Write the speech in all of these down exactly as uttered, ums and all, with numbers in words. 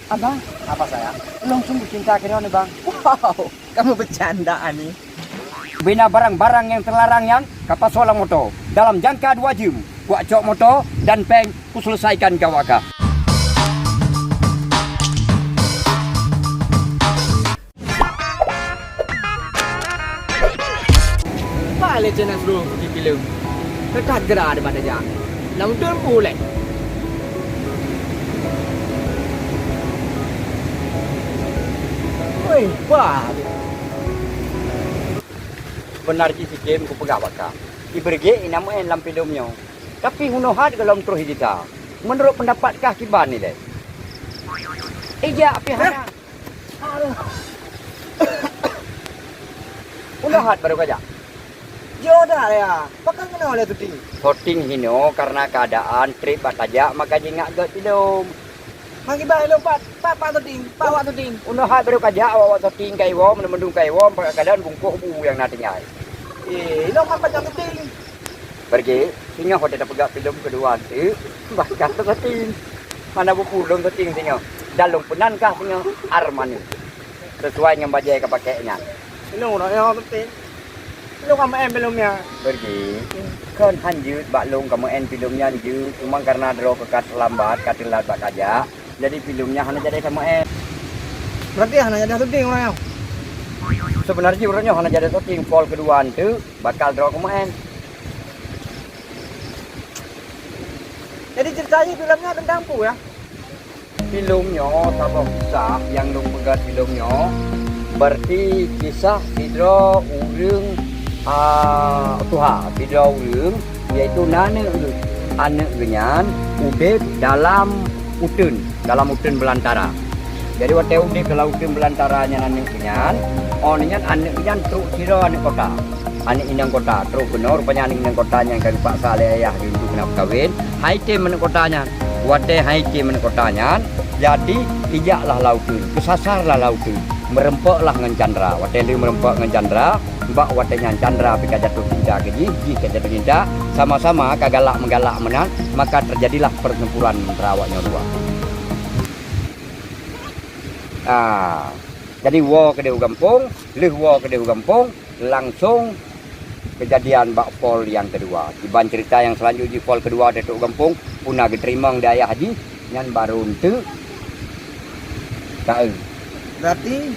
Abang, apa sayang? Lôn sungguh cinta keu droeneuh, Bang. Wow, kamu bercanda, Ani. Bina barang-barang nyang teularang nyan ka pasoe lam moto. Dalam jangka dua jeuem, kuak cok moto dan péng, kuselesaikan keu awak kah. Bak lé channel Bro Putih Filem. Teuka geura di Banda Jang. Lam teumpu lé. Woi, bah. Benar jih si Jem kupeugah bak kah. Ibeureuguek inong meu'en lam filem nyoe. Tapi hunoe hat gohlom troh idita. Meunurot peundapat kah kiban ilée? Ijak pih hana. Udah hat baru kajak. Yo dah ya. Pakai kena oleh syuting. Syuting hino karena keadaan trip bak tajak maka jingak gét ilom. Mang kiban ilom pat, pat, pat syuting, pat wak syuting. Udah hat baru kajak awak-awak syuting kai wom, mendung kai wom, pakai keadaan bungkuk bu yang na tinggai. Eh, ilom apa jam syuting? Pergi, singoh watée tapeugah filem keudua tu, bakal syuting. Hana bukon lôn syuting singoh. Dan lôn peunan kah singoh Armani. Sesuai ngon bajée ka pakai nyan. Ilong uroe nyoe syuting. Ilong ka meu'en filem nyan. Pergi. Kon han jeuet bak lôn ka meu'en filem nyan jeuet, cuma karena droe ka terlambat, ka teulat bak kajak. Jadi filem nyan hana jadi ka meu'en. Berarti hana jadi syuting uroe nyoe. Sebenarnya uroe nyoe hana jadi syuting, pol keudua tu bakal droe ka meu'en. Jadi ceritanya filmnya tentang apa ya? Filem nyoe saboh kisah nyang lôn peugah filem nyoe. Berarti kisah sidroe ureuëng, a, tuha, sidroe ureuëng, yaitu na aneuëk geuh. Aneuëk geuh nyan udeb dalam uteuen, dalam uteuen beulantara. Jadi watée udeb dalam uteuen beulantara nyan aneuëk geuh nyan, oh nyan aneuëk geuh nyan trok sidroe aneuëk kota. Aneuëk inong kota, trok keunoe rupanya aneuëk inong kota nyang ka geupaksa lé ayah jih untuk keuneuk meukawen, han item aneuëk kota nyan. Watée han item aneuëk kota nyan, jadi ijaklah lam uteuen, geusasarlah lam uteuen, meureumpoklah ngon Chandra. Watée lheueh meureumpok ngon Chandra, bak watée nyan Chandra pih ka jatuh cinta keu jih, jih ka jatuh cinta, sama-sama ka galak meugalak meunan, maka teujadilah pertempuran antara awaknyoe dua. Ah, jadi woe keudeh u gampông, lheueh woe keudeh u gampông, langsong keujadian bak pol nyang keudua. Kiban cerita nyang seulanjut jih pol keudua teutôk gampông, puna geuteurimong di ayah jih, nyan barô eunteuk taeu. Berarti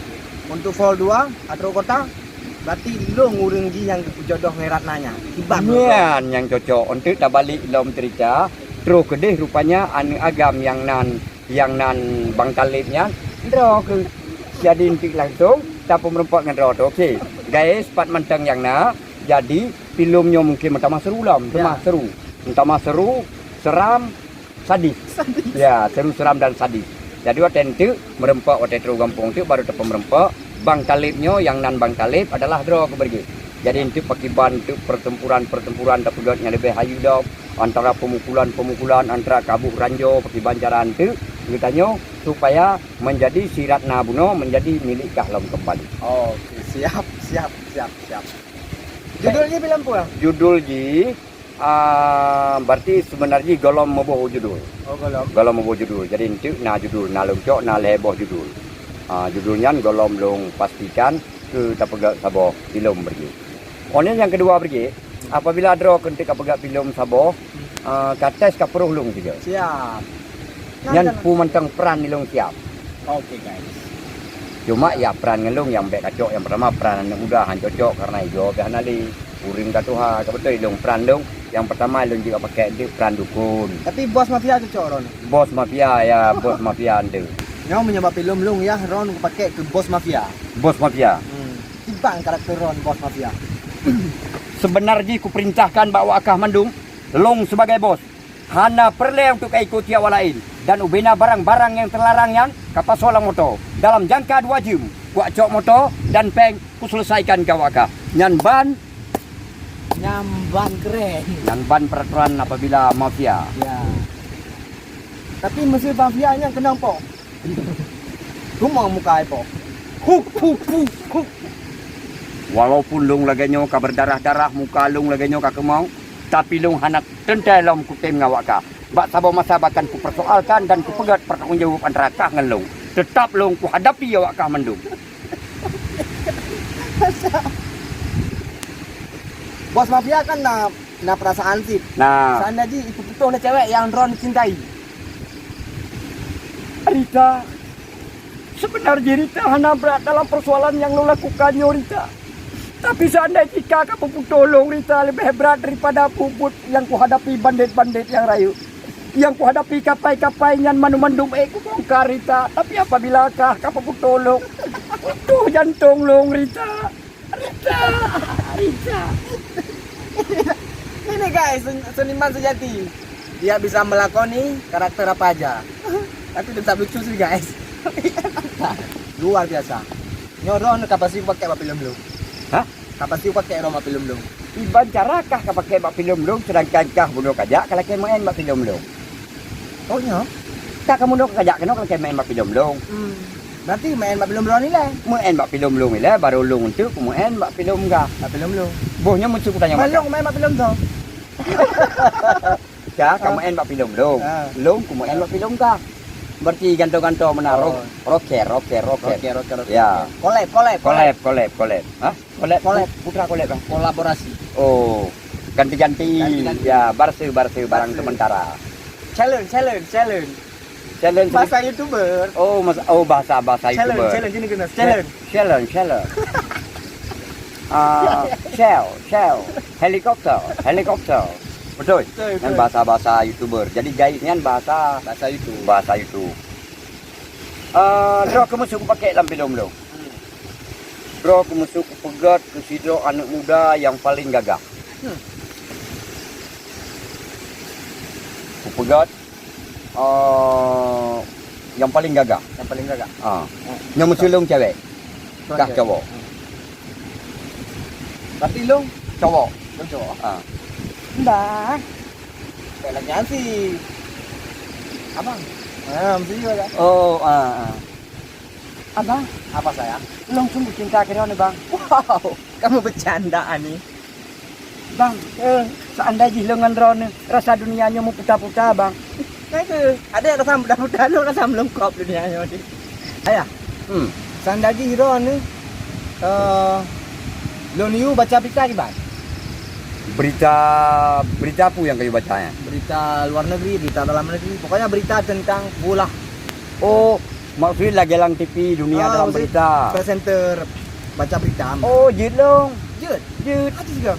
untuk pol dua, Atro Kota, berarti lôn ureuëng jih nyang geupeujodôh ngon Ratna nyan. Kiban. Nyan nyang cocok. Eunteuk tabalek lom cerita, troh keudeh rupanya aneuëk agam nyang nan nyang nan Bang Taleb nyan, droe keuh. Jadi eunteuk langsong tapeumeureumpok ngon droe tu. Oke, guys, pat mantong nyang na. Jadi, filem nyoe mungkin meutamah seru lom, meutamah seru. Meutamah seru, seram, sadis. Ya, seru, seram dan sadis. Jadi watée eunteuk meureumpok watée troh gampông teuk baru tapeumeureumpok. Bang Taleb nyoe nyang nan Bang Taleb adalah droe keuh beureuguek. Jadi eunteuk pakiban eunteuk pertempuran-pertempuran tapeugét nyang leubeh hayeu dom antara pemukulan-pemukulan antara kabuh ranjo pakiban cara eunteuk geutanyoe supaya menjadi si Ratna bunoe menjadi milék kah lom kembali. Oke, siap, siap, siap, siap. Judul jih filem peue? Judul jih, ah, berarti sebenarnya jih gohlom meuboh judul. Oh, gohlom. Gohlom meuboh judul. Jadi eunteuk na judul, na leuncok, na lhée boh judul. Ah, judul nyan gohlom lôn pastikan keu tapeugét saboh filem beureuguek. Oh nyan nyang keudua beureuguek, apabila droe keuh eunteuk ka peugét filem saboh, eh, ka tes ka pruh lôn sigoe. Siap. Nyan peue mantong pran ilong siap. Oke, guys. Cuma ya pran ngon lôn nyang bék kacok, nyang pertama pran aneuk muda han cocok karena igoe pih hana lé. Ureuëng ka tuha, ka beutôi ilong pran lôn. Nyang pertama ilong jeuet ka pakai eunteuk pran dukon. Tapi bos mafia cocok droen. Bos mafia ya, bos mafia eunteuk. Nyoe meunyoe bak filem lôn ya, droen ka pakai keu bos mafia. Bos mafia. Hmm. Kiban karakter droen bos mafia. Seubeunarjih kupeurintahkan bak awak kah mandum, lôn sibagai bos, hana peureulée untuk ka ikoti awak laén, dan ubena barang-barang nyang teularang nyan ka pasoe lam moto. Dalam jangka dua jeuem, kuak cok moto dan péng kuselesaikan keu awak kah. Nyan ban. Nyan ban keren. Nyan ban peraturan apabila mafia. Ya. Tapi meusé mafia nyan keunong po. Cuma muka ai po. Huk, huk, huk, huk. Walaupun lôn lagée nyoe ka berdarah-darah, muka lôn lagée nyoe ka keumong, tapi lôn hana teuntée lom kutem ngon awak kah. Bak saboh masa bahkan kupersoalkan dan kupeugét pertanggung jaweueb antara kah ngon lôn. Teutap lôn kuhadapi awak kah mandum. Bos mafia kan na, na peurasaan cit. Nah. Seandai jih ipeuputôh lé cewek nyang droeneuh cintai. Rita, sebenar jih Rita hana brat dalam persoalan nyang lôn lakukan nyoe, Rita. Tapi seandai jih ka kapeuputôh lôn, Rita, leubeh brat daripada buet-buet nyang kuhadapi bandét-bandét nyang rayeuk. Nyang kuhadapi kapai-kapai nyan mandum-mandum ék kubongkar, Rita. Tapi apabila kah kapeuputôh lôn, putôh jantông lôn, Rita. Rita, Rita. Ini guys, sen-, seniman sejati. Dia bisa melakoni karakter apa aja. Tapi tetap lucu sih guys. Luar biasa. Nyoe droeneuh ka pasti pakai bak filem lôn. Hah? Ka pasti pakai droeneuh bak filem lôn. Iban cara kah ka pakai bak filem lôn, sedangkan kah bunoe kajak ka lakèe meu'en bak filem lôn. Oh, nyo? Ka kamoe nyoe kajak keunoe ka lakèe meu'en bak filem lôn. Hmm. Berarti meu'en bak filem droeneuh ilèe? Meu'en bak filem lôn ilèe, baru lôn enteuk kumeu'en bak filem kah. Bak filem lôn. Boh nyoe meusti kutanyong bak kah. Malông meu'en bak filem droe. Kah, kah meu'en bak filem lôn. Ah. Lôn kumeu'en bak filem kah. Berarti gantoe-gantoe meunan. Oh. Roket, roket, roket. Roket, roket, roket. Ya. Collab, collab, collab. Collab, collab, collab. Hah? Collab, collab. Putra collab, Bang. Kolaborasi. Oh, ganti-ganti. Ganti-ganti. Ya, barse-barse barang sementara. Challenge, challenge, challenge. Challenge. Bahasa YouTuber. Oh, bahasa, bahasa YouTuber. Challenge, challenge ini kena. Challenge. Challenge, challenge. Ah, shell, shell. Helikopter, helikopter. Betul? Betul, betul. Nyan bahasa-bahasa YouTuber. Jadi, gaib nyan bahasa, bahasa YouTube. Bahasa YouTube. Ah, droe keuh meusu kupakèk lam filem lôn. Droe keuh meusu kupeugèt keu sidroe aneuk muda nyang paleng gagah. Hmm. Kupeugèt, eh, nyang paleng gagah. Nyang paleng gagah. Ah. Hmm. Nyang meusu lôn cewek. Kah cowok. Hmm. Berarti lôn cowok. Lôn cowok. Ah. Ndak. Kayak lagi nyanyi. Abang. Ah, mesti juga, kan? Oh, ah, ah. Abang. Apa, sayang? Lôn sungguh cinta keu droeneuh, Bang. Wow, kamu bercanda, Ani. Bang, eh, seandai jih lôn ngon droeneuh, rasa dunia nyoe meuputa-puta, Bang. Nah, itu. Ada yang rasa meuputa-puta, lôn rasa meulungkop dunia nyoe. Ayah. Hmm. Seandai jih droeneuh, eh, lôn yue baca berita kiban? Berita, berita apa yang kayu baca, ya? Berita luar negeri, berita dalam negeri. Pokoknya berita tentang bola. Oh, maksudnya lagèe lam T V, dunia dalam berita. Presenter baca berita. Oh, jeuet lôn. Jeuet. Jeuet. Ada juga.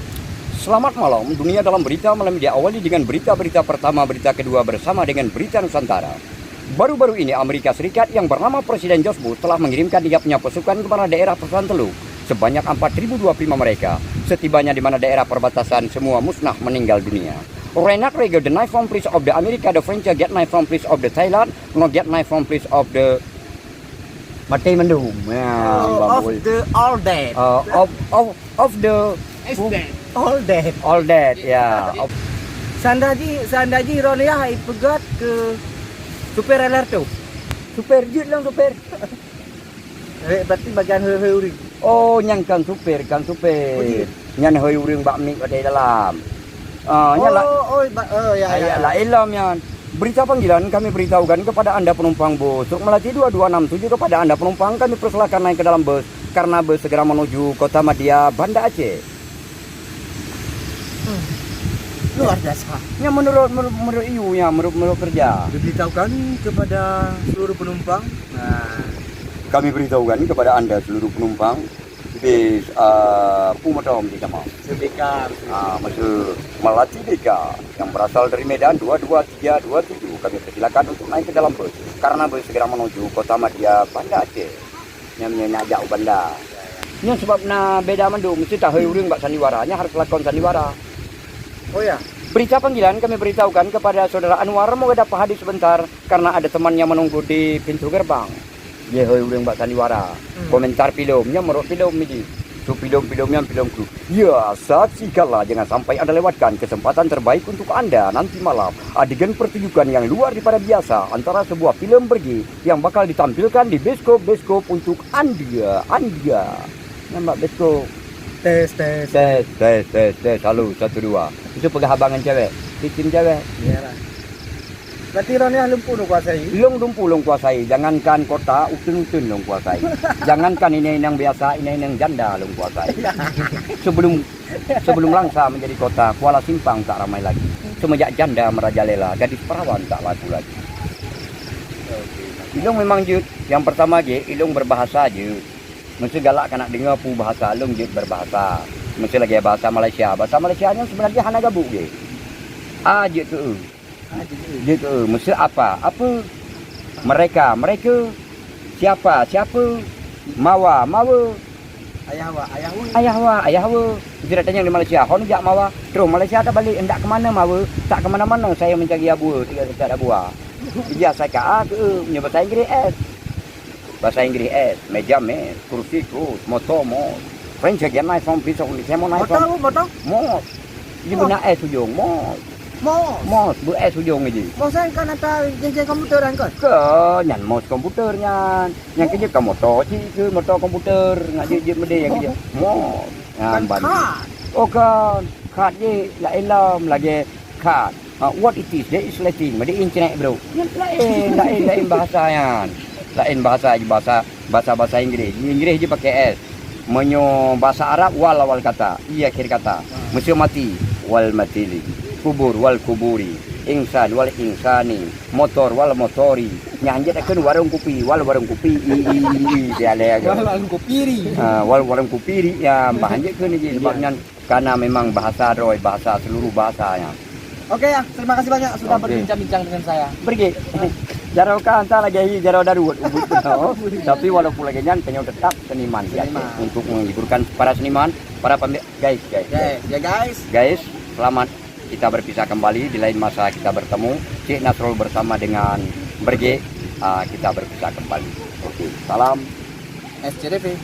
Selamat malam, dunia dalam berita malam ini diawali dengan berita-berita pertama, berita kedua bersama dengan Berita Nusantara. Baru-baru ini Amerika Serikat yang bernama Presiden George Bush telah mengirimkan tiga punya pasukan ke mana daerah persoalan Teluk sebanyak empat ribu dua puluh lima mereka. Setibanya di mana daerah perbatasan, semua musnah meninggal dunia. Ronald Reagan, the knife from place of the America, the French, get knife from place of the Thailand, no get knife from place of the Maté mandum. Ya, of the all dead. Uh, of, of, of the all dead. All dead, ya. Of Seandai jih, seandai jih droeneuh ya ipeugèt keu supir L R T. Supir, jeuet lôn supir. Eh, berarti bagian heu-heu ureueng. Oh, nyan kan supir, kan supir. Oh, jeuet. Nyan heu ureueng bak mik watèe dalam. Ah, nyan lah. Oh, oh, ba-, oh, ya, ah, ya, ya, ya. Lah ilom nyan. Berita panggilan kami beritahukan kepada Anda penumpang bus truk Melati dua dua enam tujuh, kepada Anda penumpang kami persilakan naik ke dalam bus karena bus segera menuju Kota Madya, Banda Aceh. Hmm. Luar biasa. Nyan menurut, menurut, menurut you nyan, menurut, menurut kerja. Diberitahukan kepada seluruh penumpang. Nah. Kami beritahukan kepada Anda seluruh penumpang bis, ah, Pu Motom di Kamang. Merdeka. Ah, maksud Melati Deka yang berasal dari Medan dua dua tiga dua tujuh. Kami persilakan untuk naik ke dalam bus karena bus segera menuju Kota Madya, Banda Aceh. Nyan, nyan, nyan jak u Banda. Nyan sebab na beda mandum, mesti tahôi ureueng bak sandiwara, nyan harus lakon sandiwara. Oh ya. Berita panggilan kami beritahukan kepada Saudara Anwar, moga dapat hadir sebentar karena ada temannya menunggu di pintu gerbang. Ye hôi ureueng bak sandiwara. Hmm. Komentar filem, nyan meurok filem miji. Su filem-filem nyan filem kru. Ya, saksikanlah, jangan sampai Anda lewatkan kesempatan terbaik untuk Anda nanti malam. Adegan pertunjukan yang luar daripada biasa antara sebuah filem berge yang bakal ditampilkan di bioskop-bioskop untuk Anda, Anda. Nampak bioskop? Tes, tes. Tes, tes, tes, tes. Halo, satu, dua. Itu peugah abang ngon cewek. Sistem cewek. Iyalah. Berarti droeneuh lumpu lôn kuasai. Lôn lumpu lôn kuasai, jangankan kota, uteuen-uteuen lôn kuasai. Jangankan inong-inong biasa, inong-inong janda lôn kuasai. Sebelum sebelum Langsa menjadi kota, Kuala Simpang tak ramai lagi. Semenjak janda merajalela, gadis perawan tak laku lagi. Ilong memang jeuet, yang pertama je, ilong berbahasa jeuet. Mesti galak kanak dengar pu bahasa, ilong jeuet berbahasa. Mesti lagi bahasa Malaysia. Bahasa Malaysia nyan sebenarnya hana gabuk je. A jeuet ke e. Jeuet ke e. Mesti apa? Apa? Mereka. Mereka. Siapa? Siapa? Mawa. Mawa. Ayah awak, ayah we. Ayah awak, ayah we. Mesti dak tanyong di Malaysia. Hon jak mawa. Terus Malaysia tak balik. Hendak ke mana mawa? Tak ke mana-mana. Saya mencari abu. Tidak dapat abu. Ija saya ka a ke e. Punya bahasa Inggris S. Bahasa Inggris S. Meja mes. Kursi kurus. Motor mos. French again, my phone, piece of, saya mau naik Motor, phone. Motor? Mos. Jadi Oh. beuna S ujong. Mos. Mos. Mos, beu S ujong je. Mos kan ata jeng-jeng komputer kan? Ke, nyan mos komputer nyan. Nyan Oh. kerja ka motor cit ke motor komputer. Ngak jeuet-jeuet meudeh nyang kerja. Mos. Nyan Kan ban. Kad. Oh kan. Kad je laén lom lagèe kad. Ha, what it is? That is Latin. Made in China, bro. Nyan laén, laén, laén bahasa nyan. Laén bahasa, bahasa, bahasa, bahasa Inggris. Inggris je pakai S. Meunyoe bahasa Arab, wal awal kata, i akhir kata. Meuseu mati, wal matili. Kubur, wal kuburi. Insan, wal insani. Motor, wal motori. Nyan jeuet takheun warong kupi, wal warong kupi, i, i, i, i, dia lé Wal warong kupi ri. Ha, wal warong kupi ri, ya, bah jeuet kheun ji, sebab Iya. nyan karena memang bahasa droe, bahasa seluruh bahasa nyan. Oke ya, terima kasih banyak sudah Oke. berbincang-bincang dengan saya. Pergi. Jaroe ka hantar lagèe hi jaroe daruet ubit. Tapi walaupun lagèe nyan, tanyoe tetap seniman biasa Seniman. untuk menghiburkan para seniman, para pembe-, guys, guys, Oke, guys. ya guys. Guys, selamat kita berpisah kembali, di lain masa kita bertemu. Cik Nasrul bersama dengan Berge, ah, kita berpisah kembali. Oke, salam. S C D V.